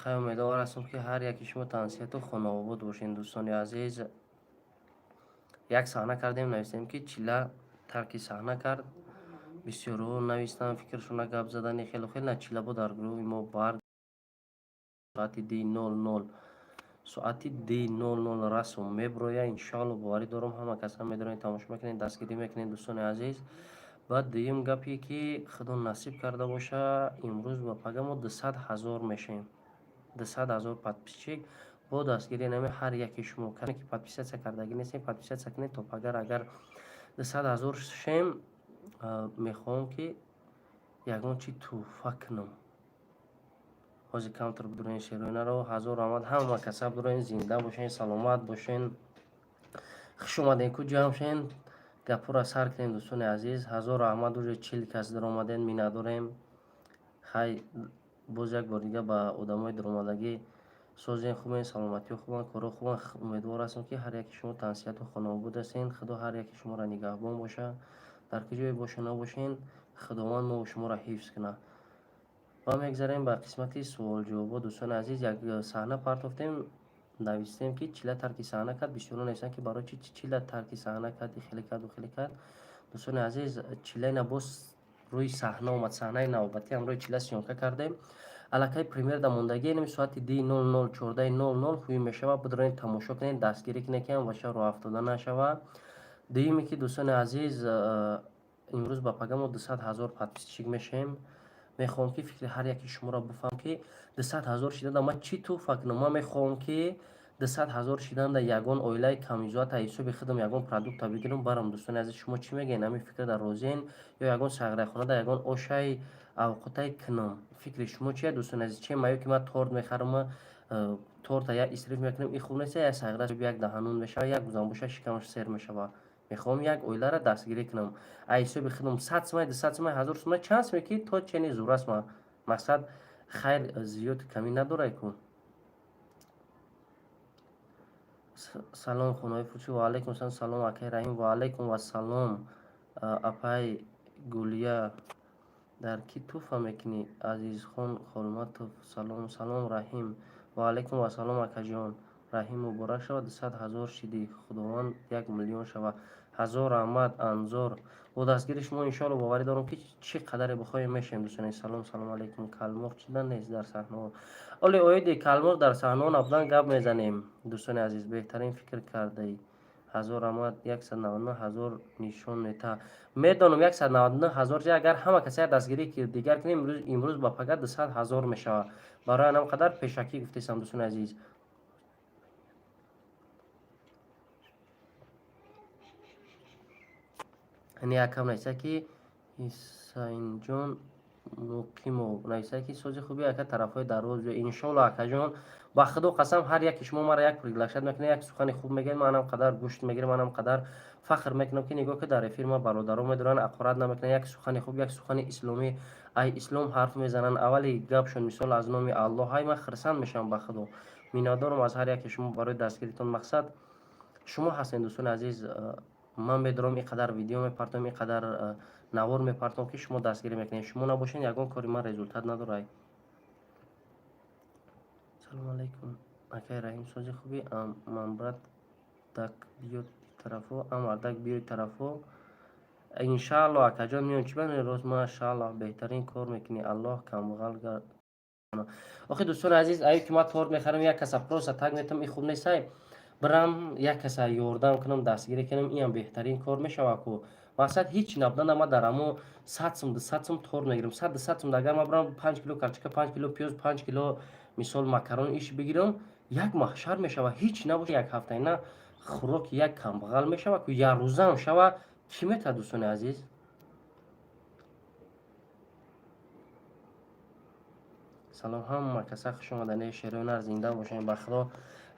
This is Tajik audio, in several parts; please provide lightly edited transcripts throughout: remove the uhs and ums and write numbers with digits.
Хай, умедвор ҳастам, ки ҳар яки шумо тансиҳату хонаобод бошед, дӯстони азиз. Як саҳна кардем, навистем, ки Чила тарки саҳна кард. Бисёрҳо навистанд, фикршона гап задани хелу хел. На, Чила бо дар гурӯҳи мо бар соати 00, соати 00 расм меброя, иншоалло. Боварӣ дорам, ҳама каса медонед, тамошо мекунед, дастгирӣ мекунед, дӯстони азиз. Баъд дуюм гапе, ки Худо насиб карда боша, имрӯз ба пага мо 200 000 мешавем, 200 000 подписчик бо дастгирии нами ҳар яки шумо. Касе ки подписаться кардагӣ нестем, подписаться кунед. То пагар агар 200 000 шем, мехоҳам, ки ягон чи тӯҳфа кунам. Ҳозир камтар бидурен шероинаро. Ҳазор раҳмат, ҳама каса бидурен, зинда бошен, саломат бошен. Хуш омадем ку, ҷамъ шен, гапҳоро сар кунем, дӯстони азиз. Ҳазор раҳмат, уже 40 кас даромадем, миннатдорем. Хай, боз як бор дига ба одамои даромадагӣ: созен, хубен, саломатиҳо хубанд, корҳо хубанд. Умедвор ҳастам, ки ҳар яки шумо тансиҳату хонаобод ҳастен. Худо ҳар яки шуморо нигаҳбон боша. Дар куҷое боша набошен, Худованд мову шуморо ҳифз кунад. Ва мегзарем ба қисмати суолҷавобҳо, дӯстони азиз. Як саҳна партофтем, навистем, ки Чила тарки саҳна кард. Бисёрон навистанд, ки барои чи Чила тарки саҳна кард, хеле карду хеле кард. Дӯстони азиз, Чилаина боз рӯи саҳна омад. Саҳнаи навбатӣ ҳамроҳи Чила съёмка кардем. Аллакай премьер да мондагӣ, инами соати 00, 14:00 ҳуй мешавад. Бидоред, тамошо кунед, дастгирӣ кунед, ки ҳам баша роҳ афтода нашавад. Дуюме ки, дӯстони азиз, имрӯз ба пага мо 200 000 подписчик мешавем. Мехоҳам, ки фикри ҳар яки шуморо бифаҳмам, ки 200 000 шиданда ман чӣ тӯҳфа кунам. Ман мехоҳам, ки 200 000 шиданда ягон оилаи камизоата ҳисоби худам ягон продукта бигирам, барам. Дӯстони азиз, шумо чӣ мегӯед? Ҳамин фикр дар розиен ё ягон сағирахонада ягон ошай авқотай кунам? Фикри шумо чия, дӯстони азиз? Че маё, ки ман торт мехарам, торта як исриф мекунам, ин хуб нест. Як сағира як даҳанун мешавад, як гузанбоша шикамаш сер мешавад. Мехоҳам як оиларо дастгирӣ кунам аз ҳисоби худам: 100 сумай, 200 сумай, 1000 сумай, чанд суме ки то чени зур аст. Ма мақсад, хайр, зиёд камӣ надорай ку. Салом, хонаҳои фурӯшӣ. Ваалайкум салом. Салом, акай Раҳим. Ваалайкум вассалом, апай Гулия. Дар кӣ тӯҳфа мекунӣ? Азизхон Холматов, салом. Салом, Раҳим. Ваалайкум вассалом, акаҷон Раҳим. Муборак шавад, 200 000 шидӣ, Худованд 1 миллион шавад. Ҳазор раҳмат, Анзор. Бо дастгири шумо, иншоалло, боварӣ дорам, ки чӣ қадаре бихоҳем, мешавем, дӯстони. Салом, салом алайкум. Калмоқ чида нест дар саҳнаҳо? Оле, оиди калмоқ дар саҳнаҳо набудан гап мезанем, дӯстони азиз. Беҳтарин фикр кардаӣ, ҳазор раҳмат. 199 000 нишон мета. Медонам, 199 000. Агар ҳама касе як дастгирӣ дигар кунем, имрӯз ба пага 200 000 мешавад. Барои анам қадар пешакӣ гуфтесам, дӯстони азиз. Яъне якам нависа, ки Ҳисайнҷон Муқимов нависа, ки сози хуби, ака, тарафҳои дарвоз. Иншоалло, акаҷон. Ба Худо қасам, ҳар яке шумо мара як приглашать мекунед, як сухани хуб мегӯед, манам қадар гӯшт мегирам, манам қадар фахр мекунам, ки нигоҳ ки дар эфир ма бародарон медоранд, ақорат намекунанд, як сухани хуб, як сухани исломӣ, ай ислом ҳарф мезананд. Аввали гапшон, мисол, аз номи Аллоҳ, ҳай, ман хирсанд мешавам. Ба Худо, миннатдорам аз ҳар яке шумо барои дастгиритон. Мақсад шумо ҳастед, дӯстони азиз. Ман медорам, ин қадар видео мепартом, ин қадар навор мепартом, ки шумо дастгирӣ мекунед. Шумо набошед, ягон кори ман результат надорад. Салому алайкум, акай Раҳим, сози хуби. Манбрат дак биёд тарафо, амардак биёй тарафо. Иншаалло, акаҷон, меём. Чӣ бани рост? Машааллоҳ, беҳтарин кор мекунӣ, Аллоҳ камбағал. Охи, дӯстони азиз, аю ки ман торт мехарам, як каса просто так метам, ин хуб нестай. Бирам, як каса ёрдам кунам, дастгирӣ кунам, инам беҳтарин кор мешавад ку. Мақсад ҳеҷ набудана, ман дар амо 100 сум, 200 сум торт мегирам. 100, 200 сум агар ман бирам, 5 кило картошка, 5 кило пиёз, 5 кило, мисол, макарон иш бигирам, як маҳшар мешавад. Ҳеҷ набошад, як ҳафтаина хӯроки як камбағал мешавад ку. Як рӯзаам шава, кӣ метавад, дӯстони азиз? Салом, ҳама каса хуш омаданӣ, шерои зинда бошем. Ба Худо,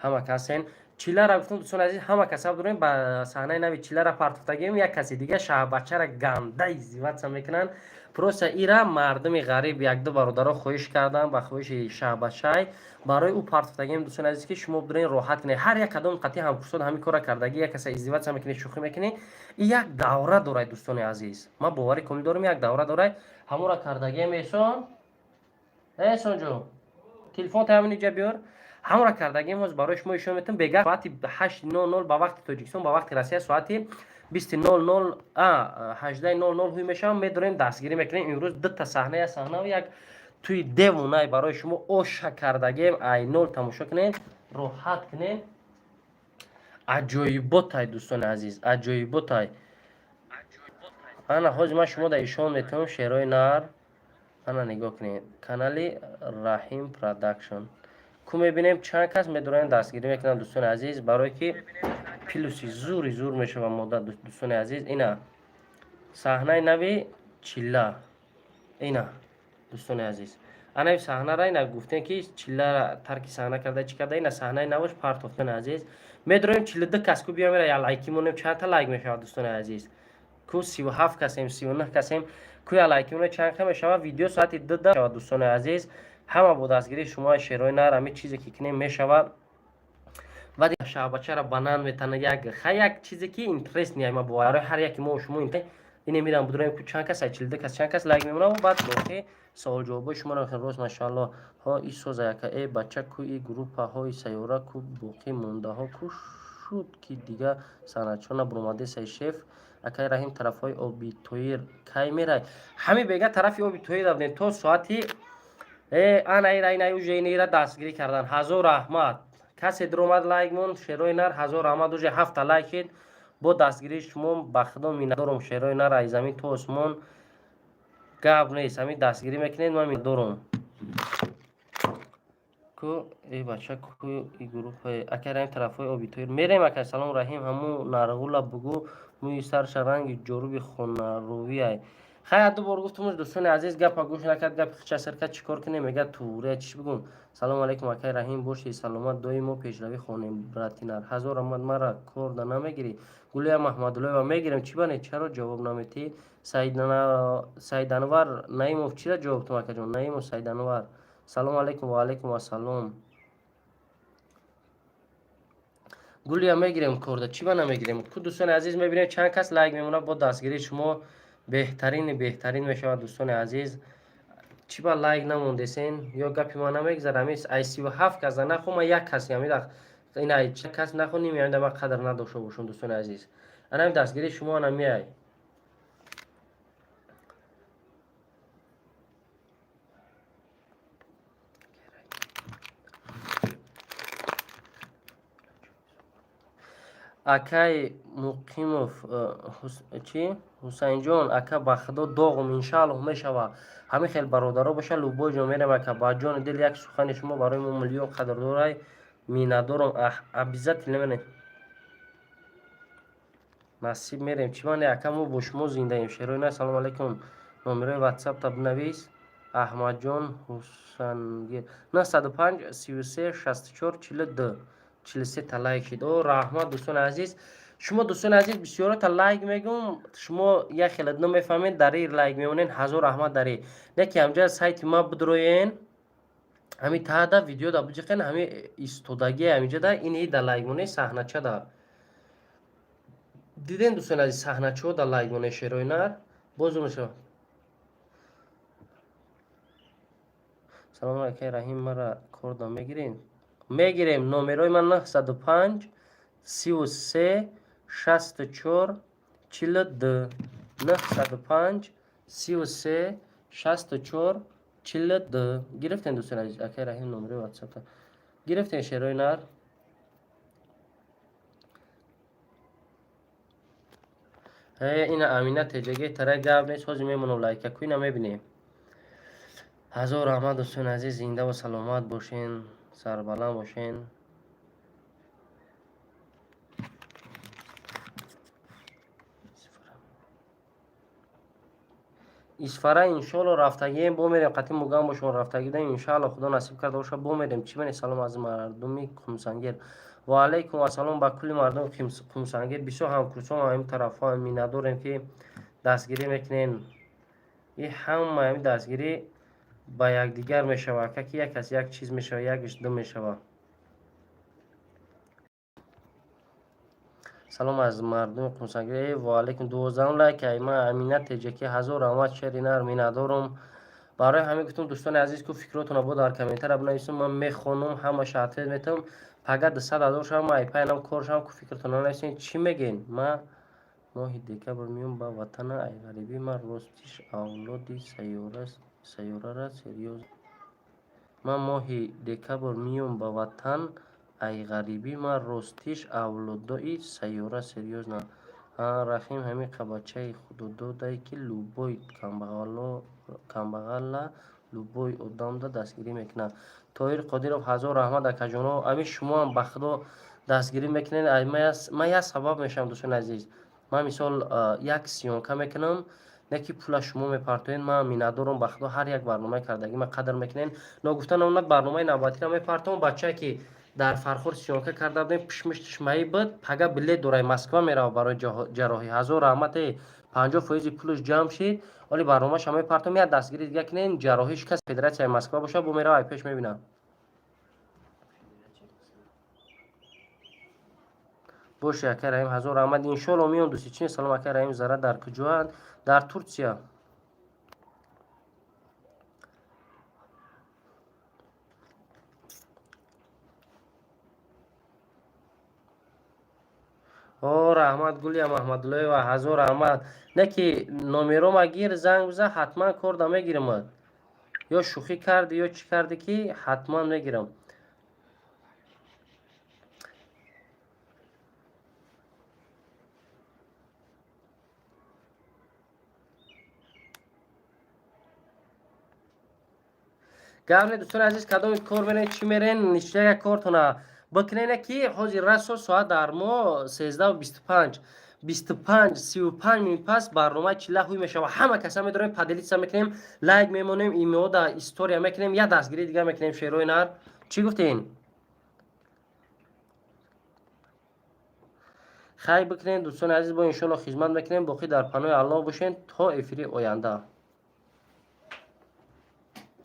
ҳама касен. Чилара гуфтам, дӯстони азиз, ҳама каса дорем. Ба саҳнаи нави Чилара партофтагием, як каси дига шаҳбачара ганда издеваться мекунанд. Просто ира мардуми ғариб, якду бародаро хоҳиш карданд, ба хоҳиши шаҳбачай барои ӯ партофтагием, дӯстони азиз, ки шумо бидорен, роҳат кунед. Ҳар як кадом қатъи ҳамкурсот ҳамин кора кардагӣ, як каса издеваться мекунед, шӯхӣ мекунед. И як давра дорад, дӯстони азиз, ман боварӣ комил дорам, як давра дорад, ҳамонро кардагием. Эҳсон, эҳсонҷон. Телефон та ҳамин ҷа биёр. Ҳамра кардагим, ҳоз барои шумо ишон метавон. Бега соати 8:00 ба вақти Тоҷикистон, ба вақти Россия соати 20:00, 18:00 ҳуй мешавам. Медорем, дастгирӣ мекунем. Имрӯз дута саҳна, як саҳна, як туи девонай барои шумо оша кардагем. Ай нол тамошо кунед, роҳат кунед. Аҷоиботай, дӯстони азиз, аҷоиботай. Ана ҳозир ман шумо да ишон метавонам, шерои нар. Ана нигоҳ кунед, канали Раҳим Продакшн ку, мебинем чанд кас медоранд, дастгирӣ мекунанд, дӯстони азиз, барое ки плюси зури зур мешава мода. Дӯстони азиз, ина саҳнаи нави чилла, ина, дӯстони азиз, анаи саҳнара ина гуфтем, ки чилла тарки саҳна карда, чӣ карда, ина саҳнаи навош партофтани. Азиз, медорем 42 кас ку, биёмера я лайки монем, чандта лайк мешавад, дӯстони азиз? Ку 37 касем, 39 касем. Ку я лайки монем, чанд мешавад? Видео соати 2 шавад, дӯстони азиз. Ҳама бо дастгирии шумо, шерои нар, ҳами чизе ки кунем мешавад. Баъд шаҳбачаро банан метана, як ха, як чизе ки интересный ма барои ҳар яки мо шумо. Ине мирам, будроем, ку чанд кас, 42 кас, чанд кас лайк мемонам. Баъд боқӣ саволҷавобҳои шуморо мехоҳем. Рост, машаалло, ҳо, и соза яка. Э, бача, ку и группаҳои сайёра ку, боқӣ мондаҳо ку шуд, ки дига санъатчиҳо набуромадесай? Шеф акай Раҳим, тарафҳои Обитоир кай мерай? Ҳами бега тарафи Оби Тоир рафтем то соати ана ира, ина уже ира дастгирӣ кардан. Ҳазор раҳмат, касе дуромад, лайк мон, шерои нар, ҳазор раҳмат. Уже ҳафта лайк шид. Бо дастгирии шумо ба худо миннатдорум, шерои нар, аз замин то осмон гап нест. Ҳамин дастгирӣ мекунед, ман миннатдорум. Ку э бача, ку и группаи акай Раҳим, тарафҳои Обитоир мерем. Акай, салом, Раҳим, ҳамун нарғула бугӯ, мӯи сарша ранги ҷоруби хонаровиай. Хай, ду бор гуфтумуш, дӯстони азиз, гапа гӯш накард, гапи хича сир кард. Чӣ кор кунем? Мега туре, чӣ бигӯм? Салому алайкум, акай Раҳим, боши саломат, доимо пешравӣ хонем, брати нар. Ҳазор раҳмат. Мара корда намегирӣ? Гулия Маҳмадуллоева, мегирем, чӣ бане? Чаро ҷавоб наметӣ? Саиданвар Наимов, чира ҷавоб тум, акаҷон? Наимов Саиданвар, салому алайкум. Ва алайкум ассалом. Гулия, мегирем корда, чӣ ба намегирем? Ку, дӯстони азиз, мебинем чанд кас лайк мемонад. Бо дастгирии шумо беҳтарини беҳтарин мешавад, дӯстони азиз. Чӣ ба лайк намондесен ё гапи ман намегзара? Ами ай 37 каса нахо, ман як каси ами ин ай кас нахо, нимиамида ман қадр надошта бошам, дӯстони азиз. Анами дастгирии шумо ана меай. Акай Муқимов, чӣ, Ҳусайнҷон ака, ба худо доғум, иншааллоҳ мешава. Ҳамин хел бародаро боша, любой ҷо мерем, ака. Ба ҷони дил, як сухани шумо барои мо миллион қадрдорай, миннатдорам. Обязательно мерем, насиб мерем. Чӣ мане, ака, мо бо шумо зиндаем. Шерои на, салому алайкум, номерои ватсапта бинавис. Аҳмадҷон Ҳусангир, 905 33 64 42. 43 та лайк шид. О, раҳмат, дӯстони азиз. Шумо, дӯстони азиз, бисёрота лайк мегӯм, шумо як хеле намефаҳмед, дари лайк мемонед. Ҳазор раҳмат. Дари не ки ҳамҷа сайти ма бидроен, ҳами таҳда видеода биҷиқен, ҳами истодагӣ ҳамиҷада ини да лайк монед, саҳначада диден, дӯстони азиз, саҳначаҳо да лайк монед, шерои нар боз мешавад. Салому акай Раҳим, мара корда мегирен? Мегирем. Номерои ман 905 33 64 42, 905 33 64 42. Гирифтен, дӯстони азиз? Акай Раҳим, номерои ватсапта гирифтен, шерои нар? Ина Амина Теҷаге тарай, гап нест, ҳозир мемонам лайка ку, ина мебинем. Ҳазор раҳмат, дӯстони азиз, зиндаву саломат бошен, сарбаланд бошен. Исфара иншоалло рафтагием, бо мерем, қатъи мугам бо шумо рафтагӣ будем, иншоалло худо насиб карда боша, бо мерем. Чӣ мане? Салом аз мардуми Қумсангир. Ва алайкум ассалом ба кулли мардуми Қумсангир. Бисёр ҳамкурсон ҳамин тарафҳо миннатдорем, ки дастгирӣ мекунен. И ҳама ҳамин дастгирӣ ба якдигар мешавад, ака, ки як кас як чиз мешавад, якш ду мешавад. Салом аз мардуми Қумсангир. Ва алайкум. 12-ум лайк ай ма Амина Теҷакӣ. Ҳазор раҳмат, шери нар, миннатдорум. Барои ҳамин гуфтум, дӯстони азиз, ку фикротонро бо дар комментария бинависум, ман мехонам, ҳамаша ответ метавам. Пага 200 000 шавам, ман айпайнам кор шавам, ку фикртонро нависен. Чӣ мегӯен? Ман моҳи декабр меём ба ватана, ай ғарибӣ. Ман ростиш авлоди сайёрара серьёз. Ман моҳи декабр меём ба ватан, ай ғарибӣ. Ман ростиш авлодои сайёра серьёзна. Раҳим ҳамин қабачаи худододае, ки любой камбағалла, любой одамда дастгирӣ мекунад. Тоҳир Қодиров, ҳазор раҳмат, акаҷоно. Ами шумоам ба худо дастгирӣ мекунед. Ман як сабаб мешавам, дӯстони азиз. Ман мисол як съёмка мекунам, не ки пула шумо мепартоед. Ман миннатдорам ба худо, ҳар як барномаи кардагӣ ман қадр мекунед. Ногуфта намонад, барномаи навбатиро мепартом. Бачае, ки дар Фархор съёмка карда будем, пишмиштиш маи буд, пага билет дорай, Москва мерава барои ҷарроҳӣ. Ҳазор раҳмате, 50 фоизи пулаш ҷамъ шид. Оли барномаша мепартом, як дастгирӣ дига кунен. Ҷарроҳиш кас федератсияи Москва боша, бо мерава, ай пеш мебинам. Боши, акай Раҳим, ҳазор раҳмат, иншоалло меём. Дӯсти чин, салом, акай Раҳим. Зара дар куҷоанд? Дар Турсия. О, раҳмат, Гулия Маҳмадуллоева, ҳазор раҳмат. Не ки номерома гир, занг биза, ҳатман корда мегирамад. Ё шӯхӣ кардӣ, ё чӣ кардӣ, ки ҳатман мегирам. Гап не, дӯстони азиз, кадоми кор мерен, чӣ мерен, ништяк кортона бикунене, ки ҳозир расо соат дар мо 13:25, 25:35 пас барномаи чила ҳуй мешава. Ҳама каса медорем, поделиться мекунем, лайк мемонем, имеода история мекунем, як дастгирӣ дига мекунем. Шерои нар, чӣ гуфтен? Хайр бикунем, дӯстони азиз, бо иншоалло хизмат мекунем. Боқӣ дар паноҳи Аллоҳ бошен то эфири оянда.